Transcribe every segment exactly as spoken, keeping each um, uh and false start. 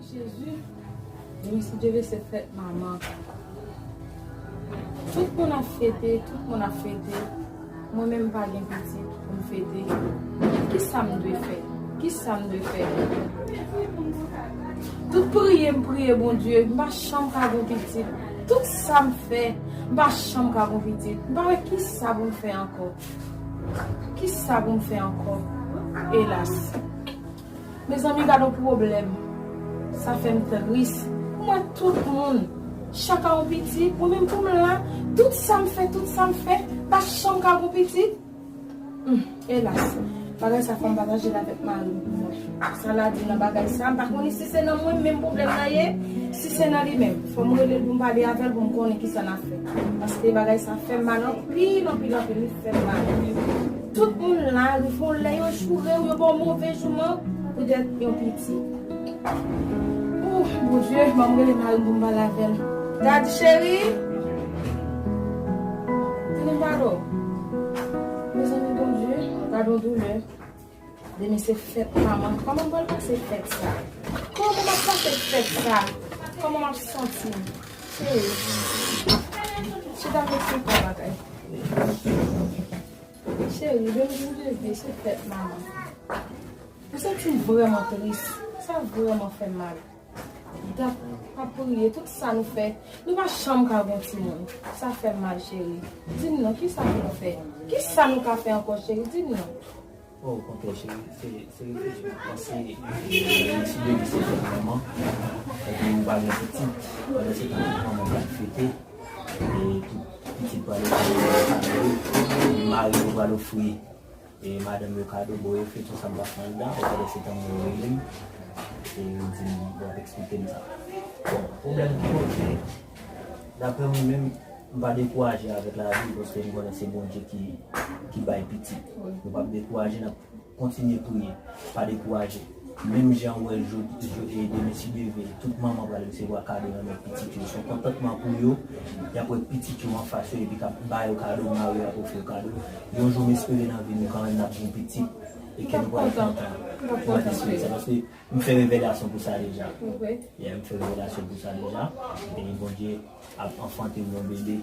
Jezi, demen si Dye vle se fèt manman. Tout moun ap fete, tout moun ap fete. Mwen menm m pa gen pitit pou m fete. Kisa m dwe fè? Kisa m dwe fè? Tout priye m priye Bondye, m pa janm ka gen pitit. Tout sa m fè, m pa janm ka gen pitit. M pa wè kisa pou m fè ankò. Kisa pou m fè ankò? Elas. Mezanmi, gade yon pwoblèm. Sa fè m tris. Mwen, tout moun, chak a yon pitit, mwen menm pou m la, tout sa m fè, tout sa m fè, pa janm ka gon pitit. Hmm, elas, bagay sa fò m pataje l avèk mari m pou mwen. Sa l a di nan bagay sa, m pa konnen si se nan mwen menm pwoblèm nan ye, si se nan li menm. Fò m rele l pou m pale avè l, pou m konnen kisa n a fè. Paske bagay sa fè m mal anpil, anpil, anpil, li fè m mal. Tout moun la, rive yon lè yo joure w, yo ba w move jouman, poutèt yon pitit. Ouh, Bondye, ban m rele mari m pou m pale avè l. Daddy cheri, vini m pale w. Mezanmi, Bondye, gade yon doulè. Demen se fèt manman. Kòman m pral pase fèt sa? Kòman m ap pase fèt sa? Kòman m ap santi m? Cheri. Chita m eksplike w bagay. Cheri, demen si Dye vle, se fèt manman. Mwen santi m vrèman tris. Sa vrèman fè m mal. M t ap, ap priye, tout sa nou fè, nou pa janm ka gen timoun. Sa fè m mal, cheri. Di m non, kisa pou nou fè? Kisa nou ka fè ankò, cheri? Di m non. Oh, okontrè, cheri, se, se reflechi m ap panse, e, si Dye vle se fèt manman, epi ou pa gen pitit, pandan se tan tout manman pral fete, e tout pitit pral ofri kado, e mari yo pral ofri, e madanm yo kado, bon, refleksyon sa m t ap fè anndan, e pandan se tan mwen rele m, e yo di m, bon, ap eksplike m sa. Bon, pwoblèm ki poze, daprè mwen menm, m pa dekouraje avèk lavi, paske m konnen se Bondye ki, ki bay pitit. Wi. Nou p ap dekouraje, n ap kontinye priye, pa dekouraje. Menm jan w wè jodi, jodi, e demen si Dye vle, tout manman pral resevwa kado nan men pitit yo. Se yon kontantman pou yo, y ap wè pitit yo anfas yo, epi k ap ba yo kado, mari yo ap ofri yo kado. Yon jou m espere nan vi nou kanmenm n ap gen pitit, e kè nou pral kontan. M ap kontan, cheri. Paske m fè revelasyon pou sa deja. Wi. Yeah, m fè revelasyon pou sa deja. E Bondye ap anfante yon bebe.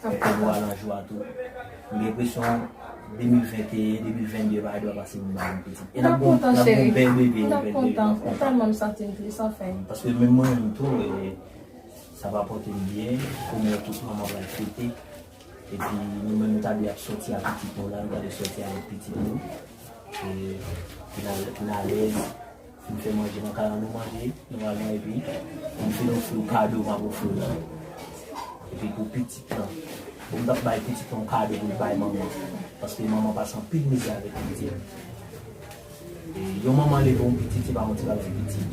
Ap kontan. Pou al an jwa tou. M gen enpresyon de mil venteyen, de mil vennde pa dwe pase pou m pa gen pitit. E n ap gon, n ap gon bèl bebe, bèl bebe. M t ap kontan, cheri. M t ap kontan. Ou tèlman m santi m tris, anfen. Paske menm mwen menm tou, e, sa va pote m byen, pou mwen tout manman pral fete. Epi nou menm nou ta dwe ap sòti ak pitit nou la, nou ta dwe sòti avèk pitit nou. E, pou n al, pou n alèz. Si n fè manje nan kay la, nou manje, nou al manje, epi m fin ofri w kado m ap ofri w la. Epi pou pitit lan, bon, m t ap bay pitit lan yon kado pou l bay manman. Paske manman pase anpil mizè avèk pitit. E yon manman leve yon pitit, se pa yon ti bagay pitit.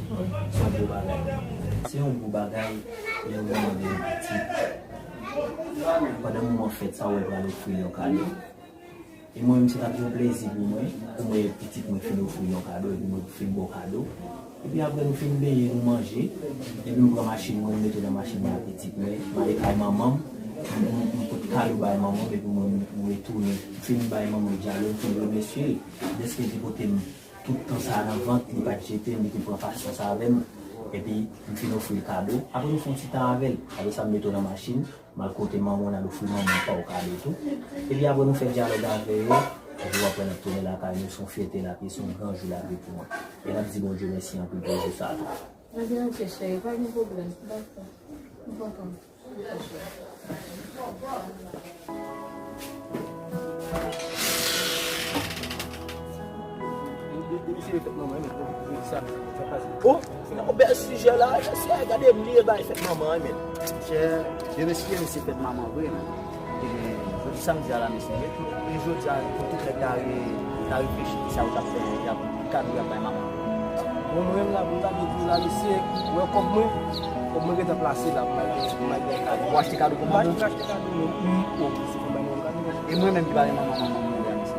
Se yon gwo bagay. Se yon gwo bagay, lè yon manman gen yon pitit. Pandan moman fèt sa, w pral ofri l yon kado. E mwen menm, se t ap yon plezi pou mwen, pou mwen wè pitit mwen fin ofri yon kado, epi mwen fin ba w kado. Epi apre nou fin benyen, nou manje, epi m pran machin mwen, m mete nan machin mwen ak pitit mwen, m ale kay manman m, m, m, m pote kado bay manman m, epi mwen, m, m retounen. M fin bay manman m dyalo, m fin remèsye l, dèske li pote m tout tan sa a nan vant, li pa t jete m, li te pran pasyans avè m, epi m fin ofri l kado. Apre nou fè yon ti tan avè l, apre sa m mete w nan machin, m al kote manman w, n al ofri manman pa w kado tou. Epi apre nou fè dyalòg avè yo, epi w ap wè n ap tounen lakay nou, se yon fyète lavi, se yon gran jou lavi pou mwen. E n ap di Bondye mèsi anpil pou jou sa a tou. Ebyen, ok, cheri, pa gen pwoblèm. Dakò. M kontan. Depi se fèt manman, men, pou, pou sa, sa pase. Oh, se yon bèl sijè la, mesye, gade m li e bay fèt manman, men. Chè, Dye mèsi, se fèt manman vre, men. E, jodi samdi a la, mesye, e jodi a, pou tout nèg ta re-, ta reflechi ki sa yo t ap fè, y ap, ki kado y ap bay manman. Bon, mwen menm la, pou m ta di w la, mesye, ou wè kòb mwen, kòb mwen gentan plase la, pou m al, pou m al bay kado. Ou achte kado pou manman w? M pa achte kado, non. M, oh, se pou bay manman kado. E mwen menm ki pa gen manman, manman m mouri a, mesye.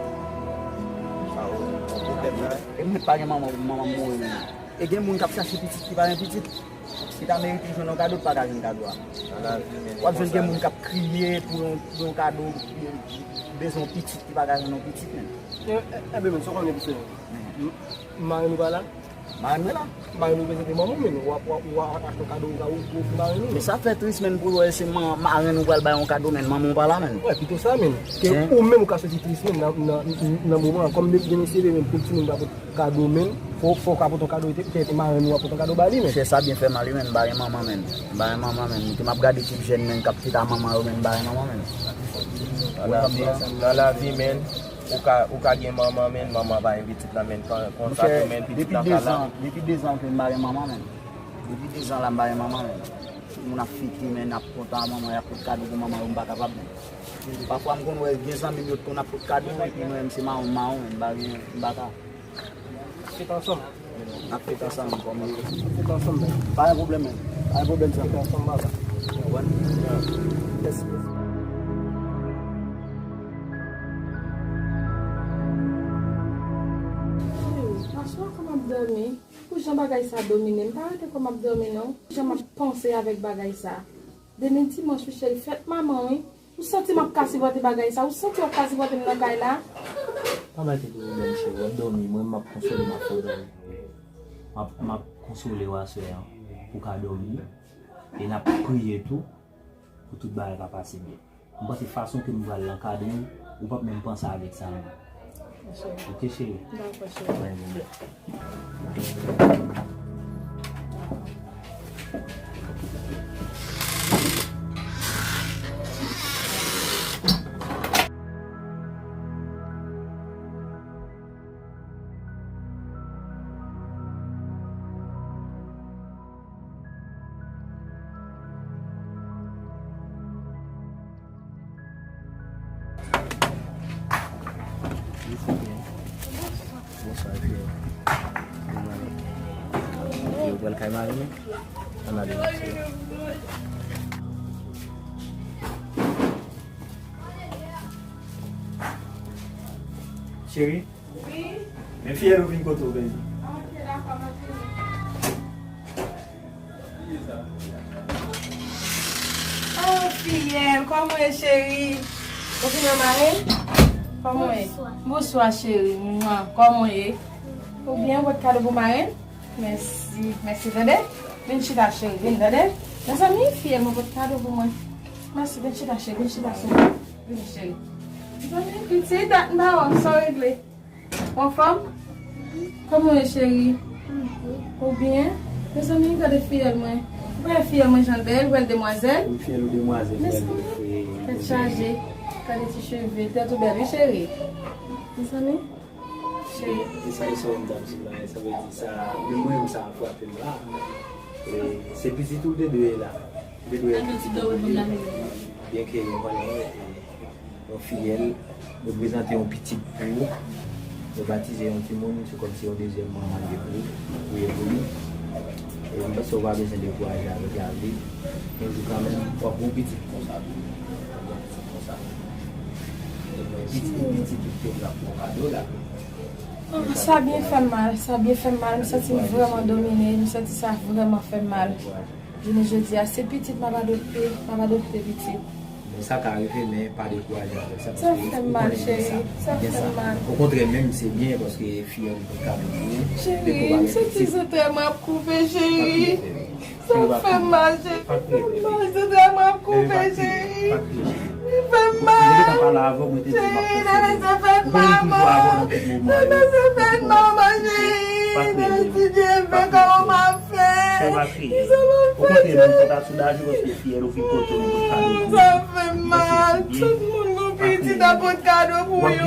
Sa, oh, pwoblèm la. E mwen pa gen manman, manman m mouri menm. E gen moun k ap chache pitit ki pa gen pitit. Ki ta merite jwenn yon kado, pa ka jwenn kado a. Nan lavi, men, w ap jwenn gen moun k ap kriye pou yon, pou yon kado, bezwen yon pitit ki pa ka jwenn yon pitit, men. E, e, enben, men, sa w konnen ki fè? M, m mari nou pa la. Marenn mwen la. Marenn ou prezante manman w, men w ap, w ap, w ap achte yon kado, ou ka ofri marenn ou. Men sa fè tris, men, pou w wè se man-, marenn ou pral bay yon kado, men manman w pa la, men. Wè, pito sa, men. Ke ou menm ou ka soti tris, men, nan, nan, nan moman an. Kòm depi gen mesye, men, pou timoun pa pote kado, men, fò, fò w ka pote yon kado, te, te, te marenn ou ap pote yon kado ba li, men. Chè, sa byen fè mal, wi, men, m pa gen manman, men. M pa gen manman, men. M te m ap gade ekip jèn, men, k ap chita manman yo, men, m pa gen manman, men. Nan lavi, nan lavi, men. Ou ka, ou ka gen manman, men manman pa gen pitit la, men kon-, konsa tou, men pitit la ka la. Depi dezan ke m pa gen manman, men. Depi dezan la, m pa gen manman, men. Tout moun ap fete, men, ap kontan a manman, y ap pot kado pou manman yo, m pa kapab, men. Pafwa, m konn wè gen zanmi m yo t konn ap pot kado, epi mwen menm se mawon, m mawon, men m pa gen, m pa ka. Fete ansanm. N ap fete ansanm kòm yo. Fete ansanm, men. Pa gen pwoblèm, men. Pa gen pwoblèm, sa. Fete ansanm, baba. Ou konprann? Mèsi, mèsi. Aswè kòman m ap dòmi? Pou jan bagay sa domine m, pa rete kò m ap dòmi non. Pou jan m ap panse avèk bagay sa. Demen dimanch wi cheri, fèt manman wi. Ou santi m ap ka sipòte bagay sa? Ou santi w ap ka sipòte m nan kay la? Pa bay tèt ou pwoblèm cheri, w ap dòmi, mwen m ap konsole, m ap fè w dòmi. M ap, m ap konsole w aswè an pou w ka dòmi. E n ap priye tou pou tout bagay ka pase byen. M panse fason ke m pral ankadre w, ou p ap menm panse avèk sa non. Ok cheri. Dakò cheri. Mwen menm. Bonswa, Fiyèl. Yo pral kay mari nou. Ann ale, mesye. Cheri, wi. Men Fiyèl ou vin kote w, baby. Ok, dakò, m ap vini. Oh, Fiyèl, kòman w ye, cheri? Ou vin wè marenn? Kòman w ye? Bonswa. Bonswa, cheri. Mwa, kòman w ye? Ou byen, ou pot kado pou marenn? Mèsi, mèsi, tande. Vin chita, cheri, vin, tande. Mezanmi, Fiyèl, mwen pot kado pou mwen. Mèsi, vin chita, cheri, vin chita, cheri. Vin, cheri. Mezanmi, pitit, dat m pa wè w, sa w regle? Ou anfòm? Kòman w ye, cheri? Ou byen? Mezanmi, gade Fiyèl mwen. Ou pa wè Fiyèl mwen jan l bèl, bèl demwazèl. Wi, Fiyèl ou demwazèl, bèl. Mezanmi, tèt chaje. Gade ti cheve, tèt ou bèl, wi, cheri. Mezanmi, cheri. E sa, e sa w menm dam sou la, sa vle di sa, menm mwen menm sa frape m la. E se pitit ou l te dwe la. Ou te dwe pitit ou pou li. Byenke nou konnen, e, Yon Fiyèl, reprezante yon pitit pou ou. Yo batize yon timoun, se kòmsi yon dezyèm manman li ye pou ou, ou ye pou li. E m panse w pa bezwen dekouraje avèk lavi. Yon jou kanmenm, w ap gen yon pitit konsa tou. W ap gen yon pitit konsa. E mwen, pitit, pitit ou te vle ap fè yon kado la. Ah, sa byen fè m mal, sa byen fè m mal. M santi m vrèman domine, m santi sa vrèman fè m mal. Jounen jodi a, se pitit m ap adopte, m ap adopte pitit. Men sa ka rive, men pa dekouraje avèk sa, paske ou konnen gen sa, gen sa. Okontrè, menm se byen, paske Fiyèl ou ka vin pou ou. Cheri, m santi zantray mwen ap koupe, cheri. Sa fè m mal, cheri. Sa fè m mal, zantray mwen ap koupe, cheri. Li fè m mal. Cheri, nana, se fèt manman. Nana, se fèt manman, cheri. Nana, si Dye vle, kòman m ap fè? Kisa m ap fè, cheri? Sa fè m mal. Tout moun gon pitit ap pot kado pou yo.